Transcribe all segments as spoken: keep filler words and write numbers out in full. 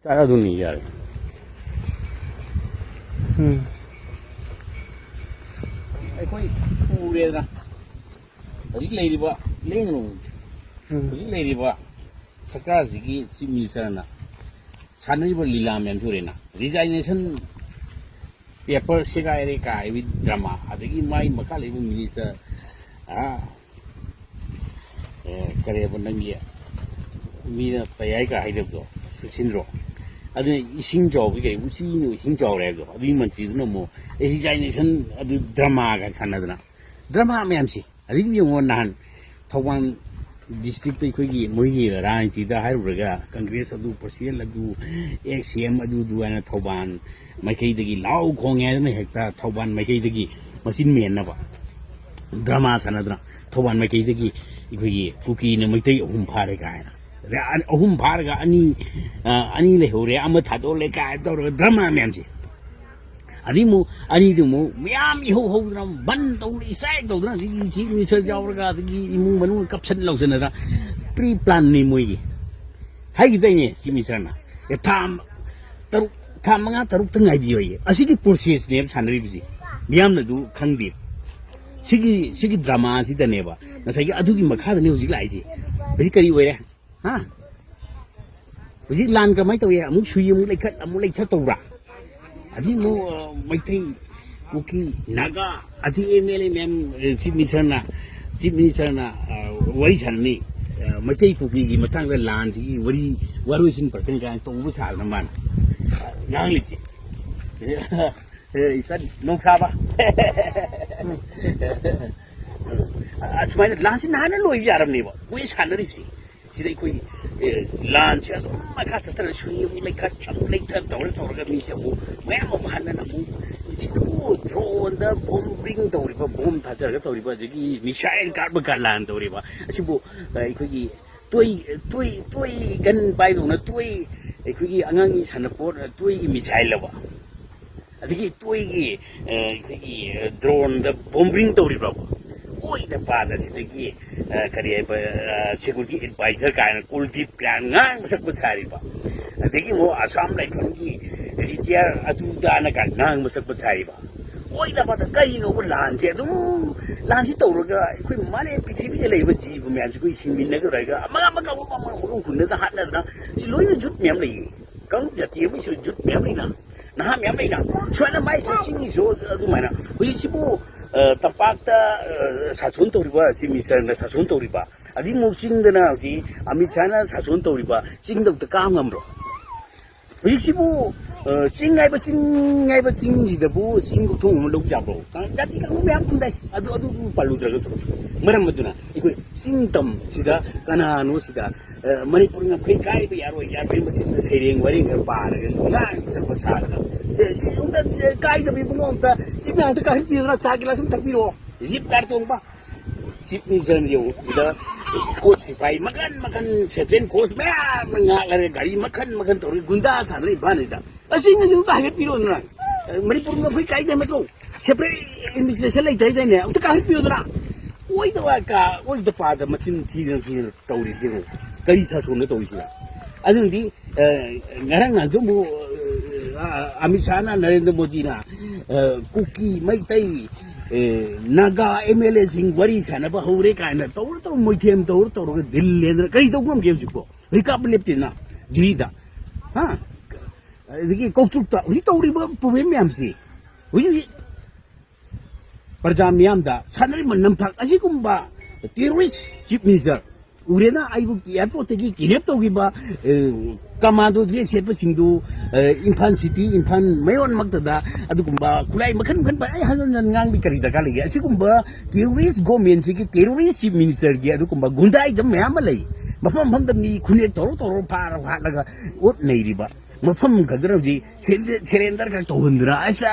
ꯆꯥꯔ ꯑꯗꯨꯝ ꯌꯥꯔꯦ꯫ ꯎꯝ꯫ ꯑꯩꯈꯣꯏ ꯎꯔꯦꯗꯅ ꯍꯧꯖꯤꯛ ꯂꯩꯔꯤꯕ, ꯂꯦꯡꯒꯅꯨ꯫ ꯎꯝ꯫ ꯍꯧꯖꯤꯛ ꯂꯩꯔꯤꯕ ꯁꯔꯀꯥꯔꯁꯤꯒꯤ ꯆꯤꯐ ꯃꯤꯅꯤꯁꯇꯔꯅ ꯁꯥꯟꯅꯔꯤꯕ ꯂꯤꯂꯥ ꯃꯌꯥꯝꯁꯤ ꯎꯔꯦꯅ, ꯔꯤꯖꯥꯏꯅꯦꯁꯟ ꯄꯦꯄꯔ ꯁꯦꯒꯥꯏꯔꯦ ꯀꯥꯏꯕꯒꯤ ꯗ꯭ꯔꯃꯥ, ꯑꯗꯒꯤ ꯃꯥꯏ ꯃꯈꯥ ꯂꯩꯕ ꯃꯤꯅꯤꯁꯇꯔ, ꯑ, ꯑꯦ, ꯀꯔꯤꯕ ꯅꯪꯒꯤ ꯃꯤꯅ ꯇꯌꯥꯏ ꯀꯥ ꯍꯥꯏꯗꯕꯗꯣ, ꯁꯨꯁꯤꯟꯗ꯭ꯔꯣ? ꯑꯗꯨꯅ ꯏꯁꯤꯡ ꯆꯥꯎꯕꯒꯤ ꯀꯔꯤ, ꯎꯆꯤꯅ ꯏꯁꯤꯡ ꯆꯥꯎꯔꯦ ꯍꯥꯏꯕꯗꯣ, ꯑꯗꯨꯒꯤ ꯃꯟꯇ꯭ꯔꯤꯗꯨꯅ ꯑꯃꯨꯛ, ꯑꯦ, ꯔꯤꯖꯥꯏꯅꯦꯁꯟ ꯑꯗꯨ ꯗ꯭ꯔꯃꯥꯒ ꯁꯥꯟꯅꯗꯅ, ꯗ꯭ꯔꯃꯥ ꯃꯌꯥꯝꯁꯤ꯫ ꯑꯗꯒꯤ ꯌꯦꯡꯉꯣ, ꯅꯍꯥꯟ ꯊꯧꯕꯥꯜ ꯗꯤꯁꯇ꯭ꯔꯤꯛꯇ ꯑꯩꯈꯣꯏꯒꯤ ꯃꯣꯏꯒꯤ ꯔꯥꯖꯅꯤꯇꯤꯗ ꯍꯥꯏꯔꯨꯔꯒ, ꯀꯪꯒ꯭ꯔꯦꯁ ꯑꯗꯨ, ꯄ꯭ꯔꯁꯤꯗꯦꯟ ꯑꯗꯨ, ꯑꯦꯛꯁ ꯁꯤ ꯑꯦꯝ ꯑꯗꯨ, ꯑꯗꯨ ꯍꯥꯏꯅ ꯊꯧꯕꯥꯜ ꯃꯥꯏꯀꯩꯗꯒꯤ ꯂꯥꯎ ꯈꯣꯡꯉꯦ ꯍꯥꯏꯗꯅ ꯍꯦꯛꯇ ꯊꯧꯕꯥꯜ ꯃꯥꯏꯀꯩꯗꯒꯤ ꯃꯆꯤꯟ ꯃꯦꯟꯅꯕ ꯗ꯭ꯔꯃꯥ ꯁꯥꯟꯅꯗꯅ, ꯊꯧꯕꯥꯜ ꯃꯥꯏꯀꯩꯗꯒꯤ ꯑꯩꯈꯣꯏꯒꯤ ꯀꯨꯀꯤꯅ ꯃꯩꯇꯩ ꯑꯍꯨꯝ ꯐꯥꯔꯦ ꯀꯥꯏꯅ, ꯑꯍꯨꯝ ꯐꯥꯔꯒ ꯑꯅꯤ, ꯑ, ꯑꯅꯤ ꯂꯩꯍꯧꯔꯦ, ꯑꯃ ꯊꯥꯗꯣꯛꯂꯦ ꯀꯥꯏꯅ ꯇꯧꯔꯒ ꯗ꯭ꯔꯃꯥ ꯃꯌꯥꯝꯁꯦ꯫ ꯑꯗꯩ ꯑꯃꯨꯛ ꯑꯅꯤꯗꯨ ꯑꯃꯨꯛ ꯃꯌꯥꯝ ꯏꯍꯧ ꯍꯧꯗꯅ, ꯕꯟ ꯇꯧꯗꯅ, ꯏꯁꯇ꯭ꯔꯥꯏꯛ ꯇꯧꯗꯅ, ꯑꯗꯒꯤ ꯆꯤꯐ ꯃꯤꯅꯤꯁꯇꯔ ꯌꯥꯎꯔꯒ, ꯑꯗꯒꯤ ꯏꯃꯨꯡ ꯃꯅꯨꯡ ꯀꯞꯁꯟ ꯂꯧꯁꯟꯅꯗꯅ, ꯄ꯭ꯔꯤ ꯄ꯭ꯂꯥꯟꯅꯤ ꯃꯣꯏꯒꯤ꯫ ꯍꯥꯏꯈꯤꯗꯣꯏꯅꯦ ꯆꯤꯐ ꯃꯤꯅꯤꯁꯇꯔꯅ, "ꯑꯦ, ꯊꯥ ꯇꯔꯨꯛ, ꯊꯥ ꯃꯉꯥ ꯇꯔꯨꯛꯇ ꯉꯥꯏꯕꯤꯌꯣꯌꯦ"꯫ ꯑꯁꯤꯒꯤ ꯄ꯭ꯔꯣꯁꯦꯁꯅꯦꯕ ꯁꯥꯟꯅꯔꯤꯕꯁꯤ꯫ ꯃꯤꯌꯥꯝꯅ ꯑꯗꯨ ꯈꯪꯗꯦ꯫ ꯁꯤꯒꯤ, ꯁꯤꯒꯤ ꯗ꯭ꯔꯃꯥꯁꯤꯗꯅꯦꯕ ꯉꯁꯥꯏꯒꯤ ꯑꯗꯨꯒꯤ ꯃꯈꯥꯗꯅꯦ ꯍꯧꯖꯤꯛ ꯂꯥꯛꯏꯁꯦ꯫ ꯍꯧꯖꯤꯛ ꯀꯔꯤ ꯑꯣꯏꯔꯦ? ꯍꯥ? ꯍꯧꯖꯤꯛ ꯂꯥꯟ ꯀꯃꯥꯏꯅ ꯇꯧꯏ? ꯑꯃꯨꯛ ꯁꯨꯏ, ꯑꯃꯨꯛ ꯂꯩꯈꯠ, ꯑꯃꯨꯛ ꯂꯩꯊꯠ ꯇꯧꯕ꯭ꯔꯥ? ꯑꯗꯨ ꯑꯃꯨꯛ, ꯑ, ꯃꯩꯇꯩ, ꯀꯨꯀꯤ, ꯅꯥꯒꯥ, ꯑꯁꯤ ꯑꯦꯝ ꯑꯦꯜ ꯑꯦ ꯃꯌꯥꯝ, ꯑ, ꯆꯤꯐ ꯃꯤꯅꯤꯁꯇꯔꯅ, ꯆꯤꯐ ꯃꯤꯅꯤꯁꯇꯔꯅ, ꯑ, ꯋꯥꯔꯤ ꯁꯥꯟꯅꯅꯤ, ꯑ, ꯃꯩꯇꯩ ꯀꯨꯀꯤꯒꯤ ꯃꯇꯥꯡꯗ ꯂꯥꯟꯁꯤꯒꯤ ꯋꯥꯔꯤ, ꯋꯥꯔꯣꯏꯁꯤꯟ ꯄꯔꯛꯀꯅꯤ ꯀꯥꯏꯅ ꯇꯧꯕ ꯁꯥꯗꯅ ꯃꯥꯅ ꯉꯥꯡꯂꯤꯁꯤ꯫ ꯑꯦ, ꯏꯆꯟ, ꯅꯣꯡꯁꯥꯕ꯫ ꯑꯁꯨꯃꯥꯏꯅ ꯂꯥꯟꯁꯤ ꯅꯍꯥꯟꯅ ꯂꯣꯏꯕ ꯌꯥꯔꯝꯅꯦꯕ, ꯃꯣꯏ ꯁꯥꯟꯅꯔꯤꯁꯤ꯫ ꯁꯤꯗ ꯑꯩꯈꯣꯏ, ꯑꯦ, ꯂꯥꯟꯁꯦ ꯑꯗꯨꯝ ꯃꯈꯥ ꯆꯠꯊꯔꯒ ꯁꯨꯏ ꯑꯃꯨꯛ ꯂꯩꯈꯠ, ꯑꯃꯨꯛ ꯂꯩꯊꯠ ꯇꯧꯔ ꯇꯧꯔꯒ ꯃꯤꯁꯦ ꯑꯃꯨꯛ ꯃꯌꯥꯝ ꯑꯃꯨꯛ ꯍꯟꯗꯅ ꯑꯃꯨꯛ ꯁꯤꯗꯕꯨ ꯗ꯭ꯔꯣꯟꯗ ꯕꯣꯝꯕꯤꯡ ꯇꯧꯔꯤꯕ, ꯕꯣꯝ ꯊꯥꯗꯔꯒ ꯇꯧꯔꯤꯕ, ꯑꯗꯒꯤ ꯃꯤꯁꯥꯏꯜ ꯀꯥꯞꯄꯒ ꯂꯥꯟ ꯇꯧꯔꯤꯕ, ꯑꯁꯤꯕꯨ, ꯑ, ꯑꯩꯈꯣꯏꯒꯤ ꯇꯣꯏ, ꯇꯣꯏ, ꯇꯣꯏ ꯒꯟ ꯄꯥꯏꯗꯧꯅ ꯇꯣꯏ, ꯑꯩꯈꯣꯏꯒꯤ ꯑꯉꯥꯡꯒꯤ ꯁꯥꯟꯅꯄꯣꯠ, ꯇꯣꯏꯒꯤ ꯃꯤꯁꯥꯏꯜ ꯑꯕ꯫ ꯑꯗꯒꯤ ꯇꯣꯏꯒꯤ, ꯑ, ꯑꯩꯈꯣꯏꯒꯤ, ꯑ, ꯗ꯭ꯔꯣꯟꯗ ꯕꯣꯝꯕꯤꯡ ꯇꯧꯔꯤꯕ꯭ꯔꯕ? ꯑꯣꯏꯗ ꯄꯥꯗ ꯁꯤꯗꯒꯤ, ꯑ, ꯀꯔꯤ ꯍꯥꯏꯕ, ꯑ, ꯁꯦꯀ꯭ꯌꯨꯔꯤꯇꯤ ꯑꯦꯗꯚꯥꯏꯖꯔ ꯀꯥꯏꯅ ꯀꯨꯜꯗꯤꯞ ꯀꯥꯏꯅ ꯉꯥꯡꯕ ꯁꯛꯄ ꯁꯥꯔꯤꯕ꯫ ꯑꯗꯒꯤ ꯑꯃꯨꯛ ꯑꯁꯥꯝ ꯔꯥꯏꯐꯜꯒꯤ ꯔꯤꯇꯤꯌꯥꯔ ꯑꯗꯨꯗꯥꯅ ꯀꯥꯏ ꯉꯥꯡꯕ ꯆꯠꯄ ꯁꯥꯔꯤꯕ꯫ ꯑꯣꯏꯗꯕꯗ ꯀꯔꯤꯅꯣꯕ ꯂꯥꯟꯁꯦ ꯑꯗꯨꯝ, ꯂꯥꯟꯁꯤ ꯇꯧꯔꯒ ꯑꯩꯈꯣꯏ ꯃꯥꯂꯦꯝ ꯄ꯭ꯔꯤꯊꯤꯕꯤꯗ ꯂꯩꯕ ꯖꯤꯕ ꯃꯌꯥꯝꯁꯤ ꯑꯩꯈꯣꯏ ꯍꯤꯡꯃꯤꯟꯅꯒꯗ꯭ꯔꯒ ꯑꯃꯒ ꯑꯃꯒ ꯑꯃꯒ ꯑꯃꯒ ꯑꯃꯒ ꯍꯨꯟꯅꯗ ꯍꯥꯠꯅꯗꯅ ꯁꯤ ꯂꯣꯏꯅ ꯖꯨꯠ ꯃꯌꯥꯝ ꯂꯩꯌꯦ꯫ ꯀꯥꯡꯂꯨꯞ ꯖꯥꯇꯤ ꯑꯃꯒꯤꯁꯨ ꯖꯨꯠ ꯃꯌꯥꯝ ꯂꯩꯅ, ꯅꯍꯥ ꯃꯌꯥꯝ ꯂꯩꯅ꯫ ꯁꯨꯃꯥꯏꯅ ꯃꯥꯏ ꯆꯤꯡꯉꯤꯁꯨ ꯑꯗꯨꯃꯥꯏꯅ꯫ ꯍꯧꯖꯤꯛꯁꯤꯕꯨ ꯑ, ꯇꯝꯄꯥꯛꯇ ꯑ, ꯁꯥꯁꯣꯟ ꯇꯧꯔꯤꯕ ꯆꯤꯐ ꯃꯤꯅꯤꯁꯇꯔꯅ ꯁꯥꯁꯣꯟ ꯇꯧꯔꯤꯕ, ꯑꯗꯨꯃꯨꯛ ꯆꯤꯡꯗꯅ ꯍꯧꯖꯤꯛ ꯑꯃꯤꯠ ꯁꯥꯍꯅ ꯁꯥꯁꯣꯟ ꯇꯧꯔꯤꯕ ꯆꯤꯡꯗ ꯑꯝꯇ ꯀꯥ ꯉꯝꯕ꯭ꯔꯣ? ꯍꯧꯖꯤꯛꯁꯤꯕꯨ ꯑ, ꯆꯤꯡ ꯍꯥꯏꯕ, ꯆꯤꯡ ꯍꯥꯏꯕ ꯆꯤꯡꯁꯤꯗꯕꯨ ꯆꯤꯡ ꯀꯣꯛꯊꯣꯡ ꯑꯃ ꯂꯧ ꯌꯥꯕ꯭ꯔꯣ? ꯖꯥꯇꯤ ꯀꯥꯡꯂꯨꯞ ꯃꯌꯥꯝ ꯈꯨꯟꯗꯥꯏ꯫ ꯑꯗꯨ, ꯑꯗꯨ ꯄꯜꯂꯨꯗ꯭ꯔꯒꯁꯨ, ꯃꯔꯝ ꯑꯗꯨꯅ ꯑꯩꯈꯣꯏ ꯆꯤꯡ ꯇꯝꯁꯤꯗ ꯀꯅꯥꯅꯣ ꯁꯤꯗ ꯑ, ꯃꯅꯤꯄꯨꯔ ꯉꯝꯈꯩ ꯀꯥꯏꯕ ꯌꯥꯔꯣꯏ, ꯌꯥꯔꯣꯏ, ꯃꯆꯤꯟꯗ ꯁꯩꯔꯦꯡ ꯋꯥꯔꯦꯡ ꯈꯔ ꯄꯥꯔꯒ ꯉꯥꯡꯕ ꯁꯛꯄ ꯁꯥꯔꯒ, ꯁꯦ, ꯁꯤ ꯑꯃꯨꯛꯇ, ꯁꯦ, ꯀꯥꯏꯗꯕ ꯏꯕꯨꯡꯉꯣ, ꯑꯝꯇ ꯆꯤꯞ ꯃꯌꯥꯝꯗ ꯀꯥꯈꯠꯄꯤꯌꯨꯗꯅ, ꯆꯥ ꯒꯤꯂꯥꯁ ꯑꯃ ꯊꯛꯄꯤꯔꯛꯑꯣ꯫ ꯖꯤꯞ ꯀꯥꯔ ꯇꯣꯡꯕ ꯆꯤꯞ ꯃꯤꯅꯤꯁꯇꯔꯅ ꯌꯦꯡꯉꯨ, ꯁꯤꯗ ꯏꯁꯀꯣꯠ ꯁꯤꯐꯥꯏ ꯃꯈꯟ ꯃꯈꯟ, ꯁꯦꯟꯇ꯭ꯔꯦꯜ ꯐꯣꯔꯁ ꯃꯌꯥꯝ ꯑꯃ ꯉꯥꯛꯂꯒ ꯒꯥꯔꯤ ꯃꯈꯟ ꯃꯈꯟ ꯇꯧꯔꯒ ꯒꯨꯟꯗꯥ ꯁꯥꯗꯅ ꯏꯝꯐꯥꯜꯁꯤꯗ꯫ ꯑꯁꯤꯅ ꯑꯃꯨꯛꯇ ꯍꯥꯏꯒꯠꯄꯤꯔꯣꯗꯅ꯫ ꯃꯅꯤꯄꯨꯔ ꯉꯝꯈꯩ ꯀꯥꯏꯗꯦ ꯅꯠꯇ꯭ꯔꯣ? ꯁꯦꯄꯔꯦꯠ ꯑꯦꯗꯃꯤꯅꯤꯁꯇ꯭ꯔꯦꯁꯟ ꯂꯩꯇ꯭ꯔꯦ ꯍꯥꯏꯗꯥꯏꯅꯦ? ꯑꯃꯨꯛꯇ ꯀꯥꯈꯠꯄꯤꯌꯨꯗꯅ꯫ ꯑꯣꯏꯗꯕ ꯀꯥ-, ꯑꯣꯏꯗ ꯄꯥꯗ ꯃꯆꯤꯟ ꯊꯤꯗꯅ ꯊꯤꯗꯅ ꯇꯧꯔꯤꯁꯤ ꯌꯦꯡꯉꯨ꯫ ꯀꯔꯤ ꯁꯥꯁꯣꯟꯅ ꯇꯧꯔꯤꯁꯤꯅ? ꯑꯗꯨꯅꯗꯤ, ꯑ, ꯉꯔꯥꯡ ꯅꯍꯥꯟꯁꯨ ꯑꯃꯨꯛ, ꯑ, ꯑꯃꯤꯠ ꯁꯥꯍꯅ, ꯅꯔꯦꯟꯗ꯭ꯔ ꯃꯣꯗꯤꯅ, ꯑ, ꯀꯨꯀꯤ, ꯃꯩꯇꯩ, ꯑ, ꯅꯥꯒꯥ ꯑꯦꯝ ꯑꯦꯜ ꯑꯦꯁꯤꯡ ꯋꯥꯔꯤ ꯁꯥꯟꯅꯕ ꯍꯧꯔꯦ ꯀꯥꯏꯅ ꯇꯧꯔ ꯇꯧꯔ, ꯃꯣꯏꯊꯦꯝ ꯇꯧꯔ ꯇꯧꯔꯒ ꯗꯤꯜ ꯂꯦꯟꯗꯅ ꯀꯔꯤ ꯇꯧꯕ ꯉꯝꯒꯦ ꯍꯧꯖꯤꯛꯄꯣ? ꯍꯧꯖꯤꯛ ꯀꯥꯞꯄ ꯂꯦꯞꯇꯦꯅ ꯖꯤꯔꯤꯗ, ꯍꯥ? ꯑꯗꯒꯤ ꯀꯧꯇ꯭ꯔꯨꯛꯇ ꯍꯧꯖꯤꯛ ꯇꯧꯔꯤꯕ ꯄ꯭ꯔꯣꯕ꯭ꯂꯦꯝ ꯃꯌꯥꯝꯁꯤ ꯍꯧꯖꯤꯛ ꯍꯧꯖꯤꯛ ꯄ꯭ꯔꯖꯥ ꯃꯤꯌꯥꯝꯗ ꯁꯥꯟꯅꯔꯤꯕ ꯅꯝꯊꯥꯛ ꯑꯁꯤꯒꯨꯝꯕ ꯇꯦꯔꯣꯔꯤꯁ ꯆꯤꯐ ꯃꯤꯅꯤꯁꯇꯔ ꯎꯔꯦꯅ ꯑꯩꯕꯨ ꯑꯦꯌꯥꯔꯄꯣꯔꯠꯇꯒꯤ ꯀꯤꯗꯅꯦꯞ ꯇꯧꯈꯤꯕ, ꯑꯦ, ꯀꯃꯥꯟꯗꯣ ꯗ꯭ꯔꯦꯁ ꯁꯦꯠꯄꯁꯤꯡꯗꯨ, ꯑꯦ, ꯏꯝꯐꯥꯜ ꯁꯤꯇꯤ, ꯏꯝꯐꯥꯜ ꯃꯌꯣꯟꯃꯛꯇꯗ ꯑꯗꯨꯒꯨꯝꯕ ꯈꯨꯠꯂꯥꯏ ꯃꯈꯟ ꯃꯈꯟ ꯄꯥꯏ-, ꯑꯩ ꯍꯟꯖꯟ ꯍꯟꯖꯟ ꯉꯥꯡꯕꯤ ꯀꯔꯤ ꯗꯔꯀꯥꯔ ꯂꯩꯒꯦ? ꯑꯁꯤꯒꯨꯝꯕ ꯇꯦꯔꯣꯔꯤꯁ ꯒꯣꯔꯃꯦꯟꯁꯤꯒꯤ ꯇꯦꯔꯣꯔꯤꯁ ꯆꯤꯐ ꯃꯤꯅꯤꯁꯇꯔꯒꯤ ꯑꯗꯨꯒꯨꯝꯕ ꯒꯨꯟꯗꯥꯏꯖꯝ ꯃꯌꯥꯝ ꯑꯃ ꯂꯩ꯫ ꯃꯐꯝ ꯃꯐꯝꯗ ꯃꯤ ꯈꯨꯅꯦꯛ ꯇꯧꯔ ꯇꯧꯔ ꯐꯥꯔ ꯍꯥꯠꯂꯒ ꯑꯣꯠ ꯅꯩꯔꯤꯕ꯫ ꯃꯐꯝ ꯈꯛꯇꯗ ꯍꯧꯖꯤꯛ ꯁꯦꯟꯗ-, ꯁꯦꯔꯦꯟꯗꯔ ꯈꯛ ꯇꯧꯍꯟꯗꯅ, ꯑꯁ,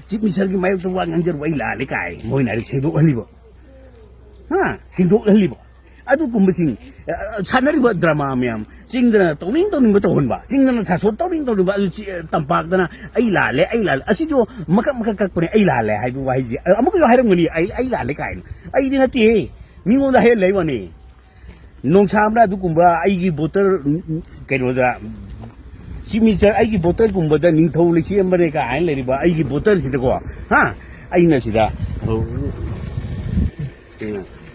ꯆꯤꯐ ꯃꯤꯅꯤꯁꯇꯔꯒꯤ ꯃꯥꯌꯣꯛꯇ ꯋꯥ ꯉꯥꯡꯖꯔꯨꯕ ꯑꯩ ꯂꯥꯜꯂꯦ ꯀꯥꯏ ꯃꯣꯏꯅ ꯍꯥꯏꯔ ꯁꯦꯡꯗꯣꯛꯍꯜꯂꯤꯕ꯫ ꯍꯥ? ꯁꯦꯡꯗꯣꯛꯍꯜꯂꯤꯕ꯫ ꯑꯗꯨꯒꯨꯝꯕꯁꯤꯡ, ꯑ, ꯁꯥꯟꯅꯔꯤꯕ ꯗ꯭ꯔꯃꯥ ꯃꯌꯥꯝ, ꯆꯤꯡꯗꯅ ꯇꯧꯅꯤꯡ ꯇꯧꯅꯤꯡꯕ ꯇꯧꯍꯟꯕ, ꯆꯤꯡꯗꯅ ꯁꯥꯁꯣꯟ ꯇꯧꯅꯤꯡ ꯇꯧꯅꯤꯡꯕ, ꯑꯗꯨ ꯆꯤ-, ꯇꯝꯄꯥꯛꯇꯅ ꯑꯩ ꯂꯥꯜꯂꯦ, ꯑꯩ ꯂꯥꯜꯂꯦ, ꯑꯁꯤꯁꯨ ꯃꯀꯛ ꯃꯀꯛ ꯀꯛꯄꯅꯦ, ꯑꯩ ꯂꯥꯜꯂꯦ ꯍꯥꯏꯕ ꯋꯥꯍꯩꯁꯦ꯫ ꯑ, ꯑꯃꯨꯛꯀꯁꯨ ꯍꯥꯏꯔꯝꯒꯅꯤ, "ꯑꯩ, ꯑꯩ ꯂꯥꯜꯂꯦ" ꯀꯥꯏꯅ꯫ ꯑꯩꯗꯤ ꯅꯠꯇꯦꯍꯦ, ꯃꯤꯉꯣꯟꯗ ꯍꯥꯏꯍꯜꯂꯦ ꯍꯥꯏꯕ ꯋꯥꯅꯤ꯫ ꯅꯣꯡꯁꯥꯝꯅ ꯑꯗꯨꯒꯨꯝꯕ ꯑꯩꯒꯤ ꯕꯣꯇꯔ, ꯎꯝ, ꯎꯝ, ꯀꯩꯅꯣꯗ, ꯆꯤꯐ ꯃꯤꯅꯤꯁꯇꯔ ꯑꯩꯒꯤ ꯚꯣꯇꯔꯒꯨꯝꯕꯗ ꯅꯤꯡꯊꯧ ꯂꯩꯁꯦꯝꯕꯅꯦ ꯀꯥꯏꯅ ꯂꯩꯔꯤꯕ ꯑꯩꯒꯤ ꯚꯣꯇꯔꯁꯤꯗꯀꯣ, ꯍꯥ, ꯑꯩꯅ ꯁꯤꯗ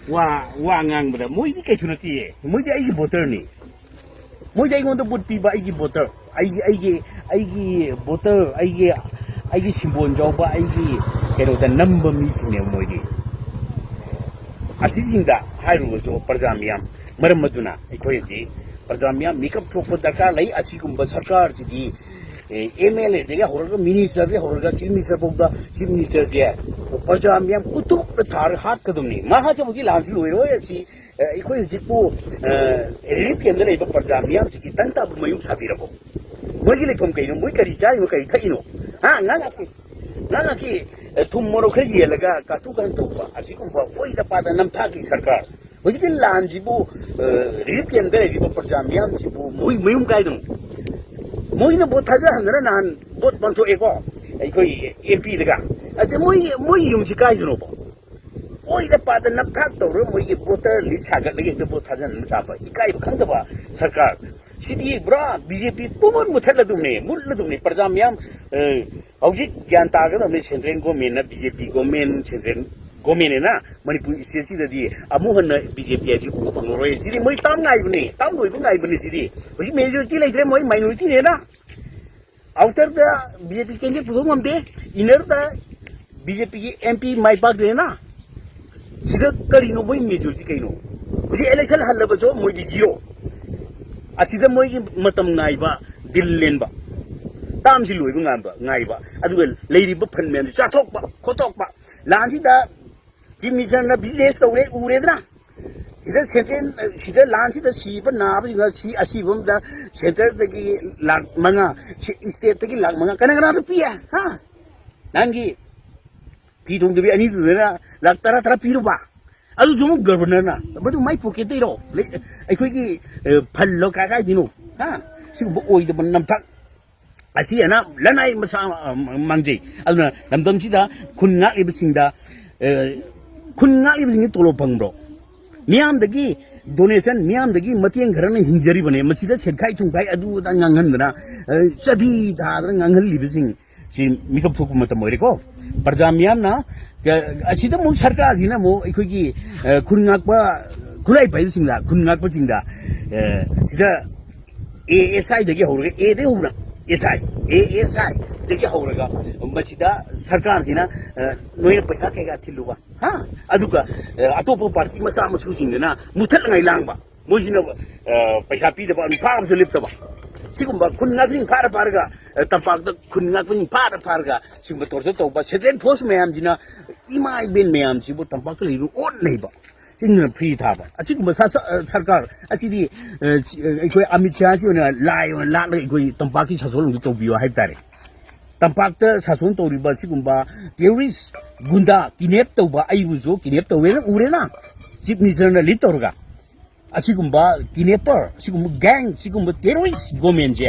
ꯋꯥ ꯋꯥ ꯉꯥꯡꯕꯗ, ꯃꯣꯏꯗꯤ ꯀꯩꯁꯨ ꯅꯠꯇꯦꯌꯦ, ꯃꯣꯏꯗꯤ ꯑꯩꯒꯤ ꯚꯣꯇꯔꯅꯤ꯫ ꯃꯣꯏꯗꯤ ꯑꯩꯉꯣꯟꯗ ꯚꯣꯠ ꯄꯤꯕ ꯑꯩꯒꯤ ꯚꯣꯇꯔ, ꯑꯩꯒꯤ ꯑꯩꯒꯤ ꯑꯩꯒꯤ ꯚꯣꯇꯔ, ꯑꯩꯒꯤ ꯑꯩꯒꯤ ꯁꯤꯝꯕꯣꯜ ꯌꯥꯎꯕ ꯑꯩꯒꯤ ꯀꯩꯅꯣꯗ ꯅꯝꯕ ꯃꯤꯁꯤꯡꯅꯦꯕ ꯃꯣꯏꯗꯤ꯫ ꯑꯁꯤꯁꯤꯡꯗ ꯍꯥꯏꯔꯨꯔꯁꯨ ꯄ꯭ꯔꯖꯥ ꯃꯤꯌꯥꯝ, ꯃꯔꯝ ꯑꯗꯨꯅ ꯑꯩꯈꯣꯏ ꯍꯧꯖꯤꯛ ꯄ꯭ꯔꯖꯥ ꯃꯤꯌꯥꯝ ꯃꯤꯀꯞ ꯊꯣꯛꯄ ꯗꯔꯀꯥꯔ ꯂꯩ꯫ ꯑꯁꯤꯒꯨꯝꯕ ꯁꯔꯀꯥꯔꯁꯤꯗꯤ ꯑꯦꯝ ꯑꯦꯜ ꯑꯦꯗꯒꯤ ꯍꯧꯔꯒ ꯃꯤꯅꯤꯁꯇꯔꯗꯒꯤ ꯍꯧꯔꯒ ꯆꯤꯐ ꯃꯤꯅꯤꯁꯇꯔ ꯐꯥꯎꯗ, ꯆꯤꯐ ꯃꯤꯅꯤꯁꯇꯔꯁꯦ ꯄ꯭ꯔꯖꯥ ꯃꯤꯌꯥꯝ ꯎꯇꯨꯞꯅ ꯊꯥꯔꯒ ꯍꯥꯠꯀꯗꯕꯅꯤ꯫ ꯃꯥ ꯍꯥꯠꯆꯕꯒꯤ ꯂꯥꯟꯁꯤ ꯂꯣꯏꯔꯣꯏ꯫ ꯑꯁꯤ ꯑ, ꯑꯩꯈꯣꯏ ꯍꯧꯖꯤꯛꯄꯨ ꯔꯤꯂꯤꯐ ꯀꯦꯝꯗ ꯂꯩꯕ ꯄ꯭ꯔꯖꯥ ꯃꯤꯌꯥꯝꯁꯤꯒꯤ ꯇꯟ ꯇꯥꯕ ꯃꯌꯨꯝ ꯁꯥꯕꯤꯔꯕꯣ? ꯃꯣꯏꯒꯤ ꯂꯩꯐꯝ ꯀꯩꯅꯣ? ꯃꯣꯏ ꯀꯔꯤ ꯆꯥꯔꯤꯅꯣ, ꯀꯔꯤ ꯊꯛꯏꯅꯣ? ꯍꯥ, ꯉꯥꯏꯍꯥꯛꯀꯤ ꯉꯥꯏꯍꯥꯛꯀꯤ ꯑ, ꯊꯨꯝ ꯃꯣꯔꯣꯛ ꯈꯔ ꯌꯦꯜꯂꯒ ꯀꯥꯊꯨ ꯀꯥꯔꯟ ꯇꯧꯕ, ꯑꯁꯤꯒꯨꯝꯕ ꯑꯣꯏꯗ ꯄꯥꯗ ꯅꯝꯊꯥꯛꯀꯤ ꯁꯔꯀꯥꯔ꯫ ꯍꯧꯖꯤꯛꯀꯤ ꯂꯥꯟꯁꯤꯕꯨ, ꯑ, ꯔꯤꯂꯤꯐ ꯀꯦꯝꯗ ꯂꯩꯔꯤꯕ ꯄ꯭ꯔꯖꯥ ꯃꯤꯌꯥꯝꯁꯤꯕꯨ ꯃꯣꯏ ꯃꯌꯨꯝ ꯀꯥꯏꯗꯅꯣ? ꯃꯣꯏꯅ ꯚꯣꯠ ꯊꯥꯗꯍꯟꯗꯅ ꯅꯍꯥꯟ ꯚꯣꯠ ꯄꯥꯡꯊꯣꯛꯑꯦꯀꯣ, ꯑꯩꯈꯣꯏ ꯑꯦꯝ ꯄꯤꯗꯒ꯫ ꯑꯁꯦ ꯃꯣꯏ, ꯃꯣꯏꯒꯤ ꯌꯨꯝꯁꯤ ꯀꯥꯏꯗꯅꯣꯕ? ꯑꯣꯏꯗ ꯄꯥꯗ ꯅꯝꯊꯥꯛ ꯇꯧꯔꯒ ꯃꯣꯏꯒꯤ ꯚꯣꯇꯔ ꯂꯤꯁ ꯁꯥꯒꯠꯂꯒ ꯍꯦꯛꯇ ꯚꯣꯠ ꯊꯥꯖꯟꯕ ꯆꯥꯕ ꯏꯀꯥꯏꯕ ꯈꯪꯗꯕ ꯁꯔꯀꯥꯔ꯫ ꯁꯤꯗꯤ ꯄꯨꯔꯥ ꯕꯤ ꯖꯦ ꯄꯤ ꯄꯨꯝꯃꯨꯠ ꯃꯨꯊꯠꯂꯗꯧꯅꯦ, ꯃꯨꯠꯂꯗꯧꯅꯦ꯫ ꯄ꯭ꯔꯖꯥ ꯃꯤꯌꯥꯝ, ꯑ, ꯍꯧꯖꯤꯛ ꯒ꯭ꯌꯥꯟ ꯇꯥꯒꯗꯕꯅꯤ꯫ ꯁꯦꯟꯇ꯭ꯔꯦꯜ ꯒꯣꯔꯃꯦꯟꯅ, ꯕꯤ ꯖꯦ ꯄꯤ ꯒꯣꯔꯃꯦꯟ, ꯁꯦꯟꯇ꯭ꯔꯦꯜ ꯒꯣꯔꯃꯦꯟꯅ ꯃꯅꯤꯄꯨꯔ ꯁ꯭ꯇꯦꯠꯁꯤꯗꯗꯤ ꯑꯃꯨꯛ ꯍꯟꯅ ꯕꯤ ꯖꯦ ꯄꯤ ꯍꯥꯏꯕꯁꯤ ꯎꯕ ꯐꯪꯂꯔꯣꯏ꯫ ꯁꯤꯗꯤ ꯃꯣꯏ ꯇꯥꯝ ꯉꯥꯏꯕꯅꯤ, ꯇꯥꯝ ꯂꯣꯏꯕ ꯉꯥꯏꯕꯅꯤ꯫ ꯁꯤꯗꯤ ꯍꯧꯖꯤꯛ ꯃꯦꯖꯣꯔꯤꯇꯤ ꯂꯩꯇ꯭ꯔꯦ, ꯃꯣꯏ ꯃꯥꯏꯅꯣꯔꯤꯇꯤꯅꯦꯅ꯫ ꯑꯥꯎꯇꯔꯗ ꯕꯤ ꯖꯦ ꯄꯤ ꯀꯦꯟꯗꯤꯗꯦꯠ ꯄꯨꯊꯣꯛ ꯉꯝꯗꯦ, ꯏꯅꯔꯗ ꯕꯤ ꯖꯦ ꯄꯤꯒꯤ ꯑꯦꯝ ꯄꯤ ꯃꯥꯏ ꯄꯥꯛꯇ꯭ꯔꯦꯅ꯫ ꯁꯤꯗ ꯀꯔꯤꯅꯣ ꯃꯣꯏ ꯃꯦꯖꯣꯔꯤꯇꯤ ꯀꯩꯅꯣ? ꯍꯧꯖꯤꯛ ꯏꯂꯦꯛꯁꯟ ꯍꯜꯂꯕꯁꯨ ꯃꯣꯏꯗꯤ ꯖꯤꯔꯣ꯫ ꯑꯁꯤꯗ ꯃꯣꯏꯒꯤ ꯃꯇꯝ ꯉꯥꯏꯕ, ꯗꯤꯜ ꯂꯦꯟꯕ, ꯇꯥꯝꯁꯤ ꯂꯣꯏꯕ ꯉꯥꯏꯕ, ꯉꯥꯏꯕ, ꯑꯗꯨꯒ ꯂꯩꯔꯤꯕ ꯐꯟ ꯃꯌꯥꯝꯁꯤ ꯆꯥꯊꯣꯛꯄ ꯈꯣꯠꯇꯣꯛꯄ꯫ ꯂꯥꯟꯁꯤꯗ ꯆꯤꯐ ꯃꯤꯅꯤꯁꯇꯔꯅ ꯕꯤꯖꯤꯅꯦꯁ ꯇꯧꯔꯦ, ꯎꯔꯦꯗꯅ꯫ ꯁꯤꯗ ꯁꯦꯟꯇ꯭ꯔꯦꯜ, ꯁꯤꯗ ꯂꯥꯟꯁꯤꯗ ꯁꯤꯕ ꯅꯥꯕꯁꯤꯡꯅ ꯁꯤ ꯑꯁꯤꯕ ꯑꯃꯗ ꯁꯦꯟꯇ꯭ꯔꯦꯜꯗꯒꯤ ꯂꯥꯛ ꯃꯉꯥ, ꯁꯤ ꯁ꯭ꯇꯦꯠꯇꯒꯤ ꯂꯥꯛ ꯃꯉꯥ ꯀꯅꯥ ꯀꯅꯥꯗ ꯄꯤꯌꯦ? ꯍꯥ? ꯅꯪꯒꯤ ꯐꯤ ꯊꯣꯡꯗꯕꯤ ꯑꯅꯤꯗꯨꯗꯅ ꯂꯥꯛ ꯇꯔꯥ ꯇꯔꯥ ꯄꯤꯔꯨꯕ, ꯑꯗꯨꯁꯨ ꯑꯃꯨꯛ ꯒꯕꯔꯅꯔꯅ, ꯃꯗꯨ ꯃꯥꯏ ꯄꯣꯀꯦꯠꯇꯩꯔꯣ? ꯂꯩ-, ꯑꯩꯈꯣꯏꯒꯤ, ꯑ, ꯐꯜꯂꯣ, ꯀꯥꯏ ꯀꯥꯏꯗꯩꯅꯣ? ꯍꯥ? ꯁꯤꯒꯨꯝꯕ ꯑꯣꯏꯗꯕ ꯅꯝꯊꯥꯛ ꯑꯁꯤ ꯑꯅꯥ ꯂꯅꯥꯏ ꯃꯁꯥ, ꯑ, ꯃꯥꯡꯖꯩ꯫ ꯑꯗꯨꯅ ꯂꯝꯗꯝꯁꯤꯗ ꯈꯨꯟ ꯉꯥꯛꯂꯤꯕꯁꯤꯡꯗ, ꯑ, ꯈꯨꯟ ꯉꯥꯛꯂꯤꯕꯁꯤꯡꯗ ꯇꯣꯂꯣꯞ ꯐꯪꯕ꯭ꯔꯣ? ꯃꯤꯌꯥꯝꯗꯒꯤ ꯗꯣꯅꯦꯁꯟ, ꯃꯤꯌꯥꯝꯗꯒꯤ ꯃꯇꯦꯡ ꯈꯔꯅ ꯍꯤꯡꯖꯔꯤꯕꯅꯦ꯫ ꯃꯁꯤꯗ ꯁꯦꯠꯈꯥꯏ ꯊꯨꯝꯈꯥꯏ ꯑꯗꯨ ꯑꯗꯥ ꯉꯥꯡꯍꯟꯗꯅ, ꯑ, ꯆꯥꯕꯤ ꯊꯥꯗꯅ ꯉꯥꯡꯍꯜꯂꯤꯕꯁꯤꯡ ꯁꯤ ꯃꯤꯀꯞ ꯊꯣꯛꯄ ꯃꯇꯝ ꯑꯣꯏꯔꯦꯀꯣ꯫ ꯄ꯭ꯔꯖꯥ ꯃꯤꯌꯥꯝꯅ, ꯑ, ꯑꯁꯤꯗ ꯑꯃꯨꯛ ꯁꯔꯀꯥꯔꯁꯤꯅ ꯑꯃꯨꯛ ꯑꯩꯈꯣꯏꯒꯤ, ꯑ, ꯈꯨꯟ ꯉꯥꯛꯄ, ꯈꯨꯠꯂꯥꯏ ꯄꯥꯏꯕꯁꯤꯡꯗ, ꯈꯨꯟ ꯉꯥꯛꯄꯁꯤꯡꯗ, ꯑ, ꯁꯤꯗ ASI ꯗꯒꯤ ꯍꯧꯔꯒ, A ꯗꯒꯤ ꯍꯧꯅ, SI, ASI ꯗꯒꯤ ꯍꯧꯔꯒ ꯃꯁꯤꯗ ꯁꯔꯀꯥꯔꯁꯤꯅ, ꯑ, ꯅꯣꯏꯅ ꯄꯩꯁꯥ ꯀꯩꯀꯥ ꯊꯤꯜꯂꯨꯕ, ꯍꯥ? ꯑꯗꯨꯒ, ꯑ, ꯑꯇꯣꯞꯄ ꯄꯥꯔꯇꯤ ꯃꯆꯥ ꯃꯁꯨꯁꯤꯡꯗꯨꯅ ꯃꯨꯊꯠꯅꯉꯥꯏ ꯂꯥꯡꯕ, ꯃꯣꯏꯁꯤꯅ, ꯑ, ꯄꯩꯁꯥ ꯄꯤꯗꯕ, ꯐꯥꯕꯁꯨ ꯂꯦꯞꯇꯕ, ꯁꯤꯒꯨꯝꯕ ꯈꯨꯟ ꯉꯥꯛꯄꯁꯤꯡ ꯐꯥꯔ ꯐꯥꯔꯒ, ꯑ, ꯇꯝꯄꯥꯛꯇ ꯈꯨꯟ ꯉꯥꯛꯄꯁꯤꯡ ꯐꯥꯔ ꯐꯥꯔꯒ ꯁꯤꯒꯨꯝꯕ ꯇꯣꯔꯆꯔ ꯇꯧꯕ, ꯁꯦꯟꯇ꯭ꯔꯦꯜ ꯐꯣꯔꯁ ꯃꯌꯥꯝꯁꯤꯅ ꯏꯃꯥ ꯏꯕꯦꯟ ꯃꯌꯥꯝꯁꯤꯕꯨ ꯇꯝꯄꯥꯛꯇ ꯂꯩꯕ ꯑꯣꯠꯅꯩꯕ꯫ ꯆꯤꯡꯗꯨꯅ ꯐ꯭ꯔꯤ ꯊꯥꯕ꯫ ꯑꯁꯤꯒꯨꯝꯕ ꯁꯥ-, ꯁ-, ꯑ, ꯁꯔꯀꯥꯔ ꯑꯁꯤꯗꯤ, ꯑ, ꯁꯤ-, ꯑ, ꯑꯩꯈꯣꯏ ꯑꯃꯤꯠ ꯁꯥꯍꯁꯤ ꯑꯣꯏꯅ ꯂꯥꯏ ꯑꯣꯏꯅ ꯂꯥꯠꯂꯒ ꯑꯩꯈꯣꯏ ꯇꯝꯄꯥꯛꯀꯤ ꯁꯥꯁꯣꯟ ꯑꯃꯗ ꯇꯧꯕꯤꯌꯨ ꯍꯥꯏꯕ ꯇꯥꯔꯦ꯫ ꯇꯝꯄꯥꯛꯇ ꯁꯥꯁꯣꯟ ꯇꯧꯔꯤꯕ ꯁꯤꯒꯨꯝꯕ ꯇꯦꯔꯣꯔꯤꯁ, ꯒꯨꯟꯗꯥ, ꯀꯤꯗꯅꯦꯞ ꯇꯧꯕ, ꯑꯩꯕꯨꯁꯨ ꯀꯤꯗꯅꯦꯞ ꯇꯧꯋꯦꯅ ꯎꯔꯦꯅ, ꯆꯤꯐ ꯃꯤꯅꯤꯁꯇꯔꯅ ꯂꯤꯗ ꯇꯧꯔꯒ꯫ ꯑꯁꯤꯒꯨꯝꯕ ꯀꯤꯗꯅꯦꯄꯔ, ꯑꯁꯤꯒꯨꯝꯕ ꯒꯦꯡ, ꯁꯤꯒꯨꯝꯕ ꯇꯦꯔꯣꯔꯤꯁ ꯒꯣꯃꯦꯟꯁꯦ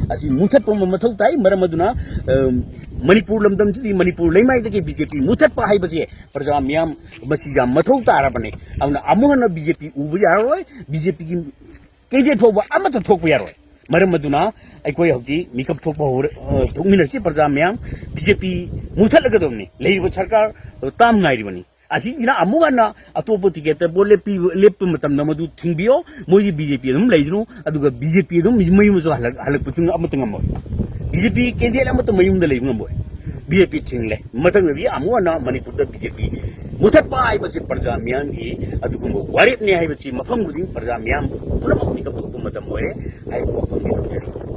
ꯑꯁꯤ ꯃꯨꯊꯠꯄ ꯑꯃ ꯃꯊꯧ ꯇꯥꯏ꯫ ꯃꯔꯝ ꯑꯗꯨꯅ, ꯑ, ꯃꯅꯤꯄꯨꯔ ꯂꯝꯗꯝꯁꯤꯗꯤ, ꯃꯅꯤꯄꯨꯔ ꯂꯩꯃꯥꯏꯗꯒꯤ BJP ꯃꯨꯊꯠꯄ ꯍꯥꯏꯕꯁꯦ ꯄ꯭ꯔꯖꯥ ꯃꯤꯌꯥꯝ ꯃꯁꯤ ꯌꯥꯝ ꯃꯊꯧ ꯇꯥꯔꯕꯅꯦ꯫ ꯑꯗꯨꯅ ꯑꯃꯨꯛ ꯍꯟꯅ BJP ꯎꯕ ꯌꯥꯔꯔꯣꯏ, BJPꯒꯤ candidate ꯐꯥꯎꯕ ꯑꯃꯠꯇ ꯊꯣꯛꯄ ꯌꯥꯔꯣꯏ꯫ ꯃꯔꯝ ꯑꯗꯨꯅ ꯑꯩꯈꯣꯏ ꯍꯧꯖꯤꯛ ꯃꯤꯀꯞ ꯊꯣꯛꯄ ꯍꯧꯔꯦ, ꯑ, ꯊꯣꯛꯃꯤꯟꯅꯁꯤ ꯄ꯭ꯔꯖꯥ ꯃꯌꯥꯝ, BJP ꯃꯨꯊꯠꯂꯒꯗꯕꯅꯤ꯫ ꯂꯩꯔꯤꯕ ꯁꯔꯀꯥꯔ ꯇꯥꯝ ꯉꯥꯏꯔꯤꯕꯅꯤ꯫ ꯑꯁꯤꯁꯤꯅ ꯑꯃꯨꯛ ꯍꯟꯅ ꯑꯇꯣꯞꯄ ꯇꯤꯀꯦꯠꯇ ꯚꯣꯠ ꯂꯦꯞꯄꯤ-, ꯂꯦꯞꯄ ꯃꯇꯝꯗ ꯃꯗꯨ ꯊꯤꯡꯕꯤꯌꯣ꯫ ꯃꯣꯏꯗꯤ BJP ꯑꯗꯨꯝ ꯂꯩꯖꯅꯨ, ꯑꯗꯨꯒ BJP ꯑꯗꯨꯝ ꯃꯌꯨꯝꯗꯁꯨ ꯍꯜꯂꯛ-, ꯍꯜꯂꯛꯄꯁꯨ ꯑꯃꯠꯇ ꯉꯝꯃꯣꯏ꯫ BJP candidate ꯑꯃꯠꯇ ꯃꯌꯨꯝꯗ ꯂꯩꯕ ꯉꯝꯃꯣꯏ꯫ BJP ꯊꯤꯡꯂꯦ꯫ ꯃꯊꯪꯗꯗꯤ ꯑꯃꯨꯛ ꯍꯟꯅ ꯃꯅꯤꯄꯨꯔꯗ BJP ꯃꯨꯊꯠꯄ ꯍꯥꯏꯕꯁꯤ ꯄ꯭ꯔꯖꯥ ꯃꯤꯌꯥꯝꯒꯤ ꯑꯗꯨꯒꯨꯝꯕ ꯋꯥꯔꯦꯞꯅꯤ ꯍꯥꯏꯕꯁꯤ ꯃꯐꯝ ꯈꯨꯗꯤꯡ ꯄ꯭ꯔꯖꯥ ꯃꯤꯌꯥꯝ ꯄꯨꯝꯅꯃꯛ ꯃꯤꯀꯞ ꯊꯣꯛꯄ ꯃꯇꯝ ꯑꯣꯏꯔꯦ ꯍꯥꯏꯕ ꯋꯥꯐꯝꯅꯤ ꯊꯝꯖꯔꯤ꯫